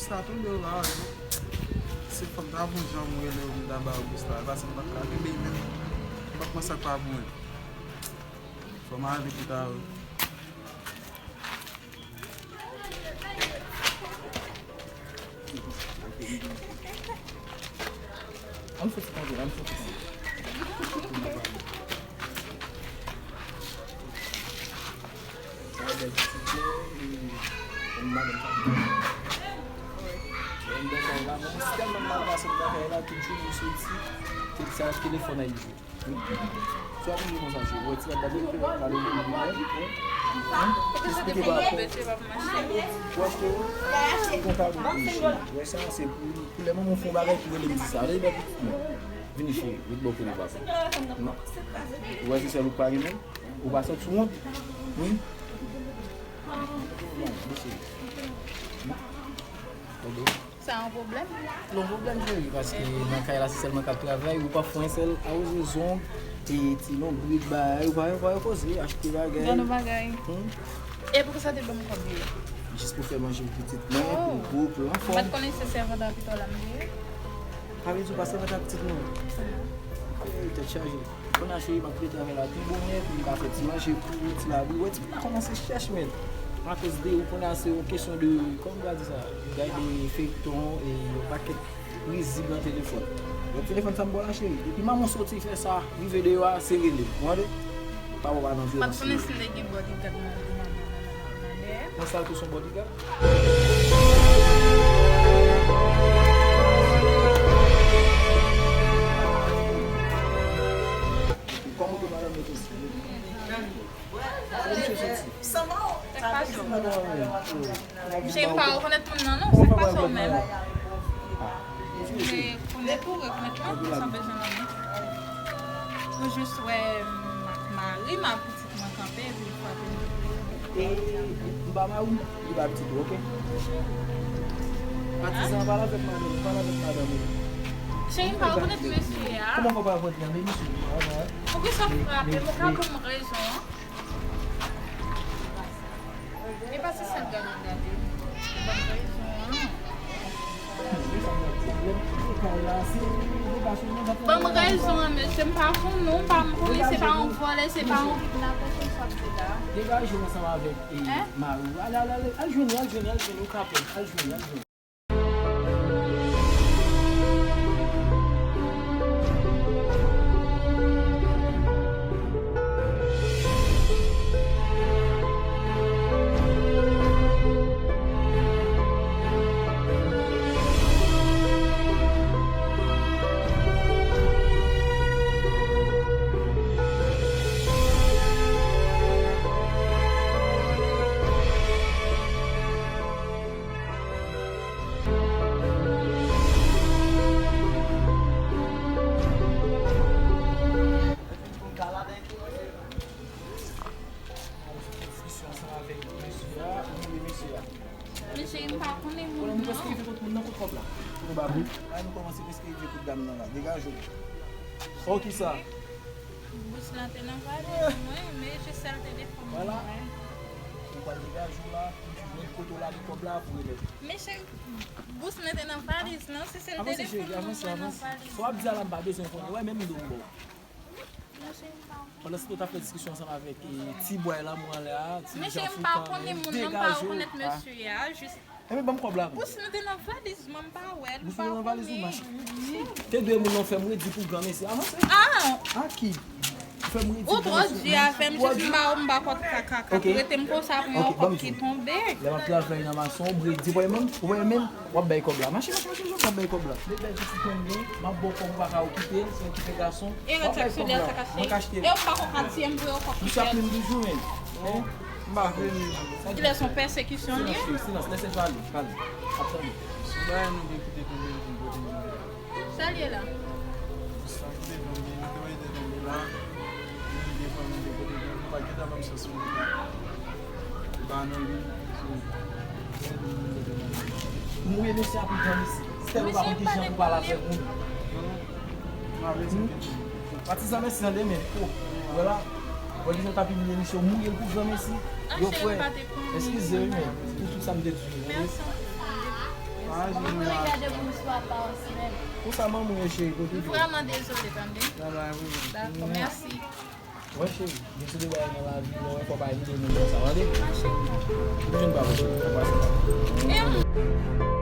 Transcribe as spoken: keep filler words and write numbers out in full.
Sa tonbe w la, wi. Se fòk ta bon jan m rele w, m ta ba w bous la. Pase m pa ka kenbe menm. M pa kòmanse ak pa bon. Fò m ale pi ta, wi. Ann fè ti kanje, ann fè ti kanje. Sa bèl pitit la, e, yon madanm sa. Yon bèl kay la, mwen tèlman mal pase nan kay la, tout jounen m soti, se sa telefòn nan li jwe. Swa toujou konsa, se wè ti la gade, pale de li, esplike pa rapò. Wè ke konta pou li. Wè sa, se pou, pou lè manman fè yon bagay pou rele m di sa. Rele pitit mwen. Vini cheri, ret bò kote papa. Non. Ou wè se sèl ou k pa renmen? Ou pa santi wont? Wi. Sa yon pwoblèm? Non, pwoblèm cheri, paske nan kay la se sèlman k ap travay, ou pa fè yon sèl awoze zong, e ti lonbrit bagay, ou pa, ou pa repoze, achte bagay. Gade yon bagay. Hmm? E poukisa w te ban m kòb li? Jis pou fè manje pou pitit mwen, pou gwo, pou anfòm. M pa t konnen se sèvant a pito la m te ye. Sa vle di ou pa sèvant a pitit mwen? Ey, tèt chaje. Kounye a cheri, m ap rete avè l la pi bonè pou m ka fè ti manje pou ou, ti lavi. Ou wè, ti fi la kòmanse chèch, men. Akoz de ou, kounye a se yon kesyon de, kòman m ka di sa? Gade feyton e yon pakèt rizib nan telefòn. Yon telefòn sa m ba w la, cheri. Depi manman w soti fè sa, rive deyò a, se rele. Ou tande? Pa wè w pa nan vyolans. M pa t konnen si m te gen bodyguard nan, nan, nan, nan, nan dèyè. Nan sa tou se yon bodyguard? Kòman ke madanm yo te sou? Kote misye soti? Sa k pase w? Misye m pa rekonèt moun nan non, sa k pase w menm? Ou vle rekonèt ou, rekonèt mwen, san bezwen nan mwen. Ou jis wè m ak mari m, ak pitit mwen kanpe, epi ou frape m. E m pa mari w, li pa pitit ou, oke? Patizan, pale avèk madanm, pale avèk madanm ou. Cheri, m pa rekonèt mesye a. Kòman fè w pa rekonèt li a? Men misye, m pa wè. Poukisa w frape m? Ou ka ban m rezon an? E pa se sèl gade w gade. Ban m rezon an. Ban m rezon an, mesye. M pa konn non, m pa, m konnen se pa yon vòlè, se pa yon kidnapè, se sa k te la. Degaje w ansanm avèk, e, mari w. Ale, ale, ale, al jwenn li, al jwenn li, al jwenn li, ou ka pè, al jwenn li, al jwenn li. Mesye, m pa konnen moun non. Prèske rive kot moun nan, kot kòb la? Pou nou ba moun. Ay, nou kòmanse prèske rive kot dam nan la. Degaje w. Oh, kisa? Bous lan te nan valiz mwen, men se sèl telefòn mwen. Ou pral degaje w la, pou w jwenn kote w lage kòb la, pou w remèt. Men cheri, bous mwen te nan valiz lan, se sèl telefòn mwen mwen nan valiz lan. Avanse, cheri, avanse, avanse. Sa w ap di a la, m pa bezwen konnen. Wè, menm m di w, m ba w. Pandan se tan w t ap fè diskisyon ansanm avèk, e, ti bway la, mwen anlè a, ti Jan Foukan, men degaje w. Mesye, m pa konnen moun nan, m pa rekonèt mesye a, jis. Ebyen, ban m kòb la. Bous mwen te nan valiz mwen, m pa wè l, m pa konnen. Bous mwen te nan valiz ou, mache. Te dwe moun nan fè m redi pou granmesi. Avanse. Ah! A ki? Fè m redi pou granmesi. Ou twò di avè m, jis m ba w, m ba kòb kaka. Ok. Rete m konsa pou yon kòb ki tonbe. Lè m ap travay nan mason, m redi, ou wè menm, ou wè menm. W ap bay kòb la. Mache, mache, mache, mache, w ap bay kòb la. Met bèl pitit mwen byen. M ap ba w kòb ou pa ka okipe l, se okipe gason. W ap bay kòb la. Mwen ka achte l. E w pa konn katye m pou yon kòb ki pèdi. Misye ap menm toujou, men. Hein? M pa vle li. Kilè se yon pèsekisyon li ye? Silans, silans, lèse l pale, pale. Ap tande. Sou bagay nou gen kite tonbe, nou pote nou. Sa l ye la? Sa ki te tonbe, nou te wè li te tonbe la. Li te fanmi de kote, nou pa gentan ban m sans moun. Ba nou li. Mouye mesye a pou granmesi. Si tèlman ou pa konn ki jan pou pale avèk moun. Patizan, mèsi tande, men. Oh, vwala. Wè ki jan w t ap imilye misye, w mouye l pou granmesi. Yo, frè, eskize wi, men, pou tout sa m te di w, tande. Mèsi anpil, tande. Mwen mwen gade pou m swa pa w semèn. Pou sa manman w ye cheri, kote w ye? Vrèman dezole, tande. Dakò, mèsi. Wè cheri, gen sou de bagay nan lavi, lè w wè fò bay de moun konsa, tande. Ou jwenn pa wè cheri, sa pase pa.